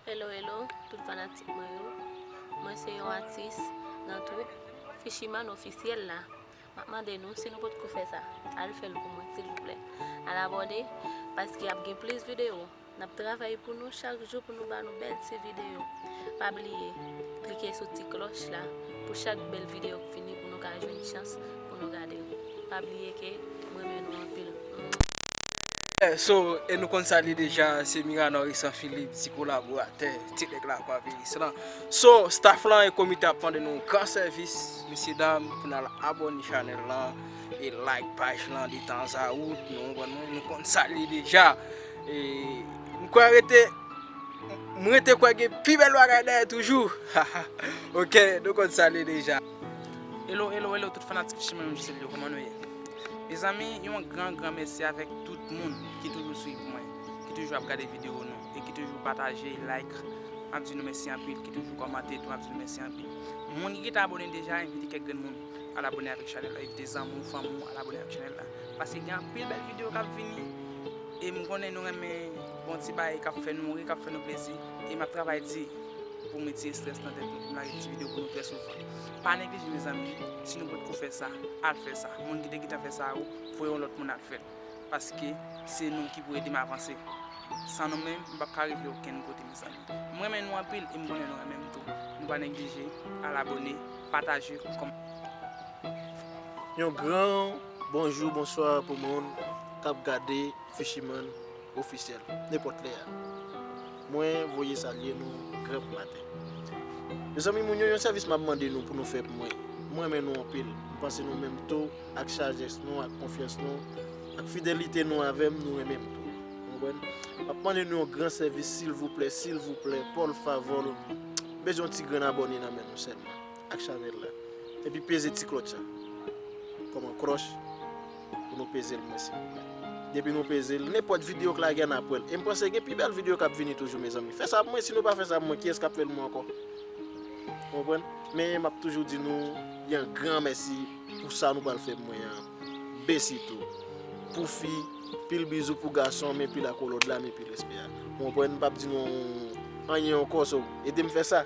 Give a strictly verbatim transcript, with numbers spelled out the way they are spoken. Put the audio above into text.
Hello, hello, tout fanatik mwen yo. Mwen se yon atis nan twoup Fishiman Ofisyèl la. M ap mande nou, si nou potko fè sa, al fè l pou mwen, silvouplè. Al abòne, paske ap gen plis videyo. N ap travay pou nou chak jou pou nou ba nou bèl ti videyo. Pa bliye, klike sou ti klòch la pou chak bèl videyo k vini pou nou ka jwenn chans pou nou gade l. Pa bliye ke m renmen nou anpil. Yeah, so, e nou konn sa li deja, se Mirano Risan Philippe, ti kolaboratè, ti nèg lakwa Viris lan. So, staff lan e komite ap mande nou gran sèvis, mesye dam, pou n al abòne chanèl lan, e like paj lan de tanzawoutan, nou konprann mwen, nou konn sa li deja. E, m kwè rete, m rete kwè gen pi bèl bagay dèyè toujou. Ok, nou konn sa li deja. Hello, hello, hello, tout fanatik Fishiman Ofisyèl yo, kòman nou ye? Mezanmi, yon gran, gran mèsi avèk tout moun ki toujou swiv mwen, ki toujou ap gade videyo nou, e ki toujou pataje, like. M ap di nou mèsi anpil, ki toujou kòmante tou, m ap di nou mèsi anpil. Moun ki gentan abòne deja, envite kèk grenn moun al abòne avèk chanèl la, envite zanmi w, fanmi w al abòne avèk chanèl la. Paske gen anpil bèl videyo k ap vini, e m konnen nou renmen bon ti bagay k ap fè nou ri, k ap fè nou plezi, e m ap travay di pou m retire estrès nan tèt nou, pou m lage ti videyo pou nou trè souvan. Pa neglije, mezanmi, si nou potko fè sa, al fè sa. Moun ki te gentan fè sa yo, voye yon lòt moun al fè l. Paske se nou ki pou ede m avanse. San nou menm, m p ap ka rive okenn kote, mezanmi. M renmen nou anpil e m konnen nou renmen m tou. Nou pa neglije al abòne, pataje, kòmante. Yon gran bonjou, bonswa pou moun k ap gade Fishiman Ofisyèl, nenpòt lè a. Mwen voye salye nou granm maten. Mezanmi, moun yo, yon sèvis m ap mande nou pou nou fè pou mwen. Mwen renmen nou anpil. M panse nou menm tou, ak sajès nou, ak konfyans nou, ak fidelite nou avè m, nou renmen m tou. Ou konprann? M ap mande nou yon gran sèvis, silvouplè, silvouplè, por favor. M bezwen yon ti grenn abòne nan men nou sèlman, ak chanèl la. Epi peze ti klòch sa. Kòman klòch? Pou nou peze l mwen, silvouplè. Depi nou peze l, nenpòt videyo k lage a, n ap wè l. E m panse gen pi bèl videyo k ap vini toujou, mezanmi. Fè sa pou mwen, si nou pa fè sa pou mwen, kiyès k ap fè l mwen ankò? Ou konprann? Men m ap toujou di nou, yon gran mèsi pou sa nou pral fè pou mwen an. Besitou. Pou fi, pil bizou pou gason, men pil akolòd la, men pil respè a. Ou konprann? M p ap di nou anyen ankò, so, ede m fè sa.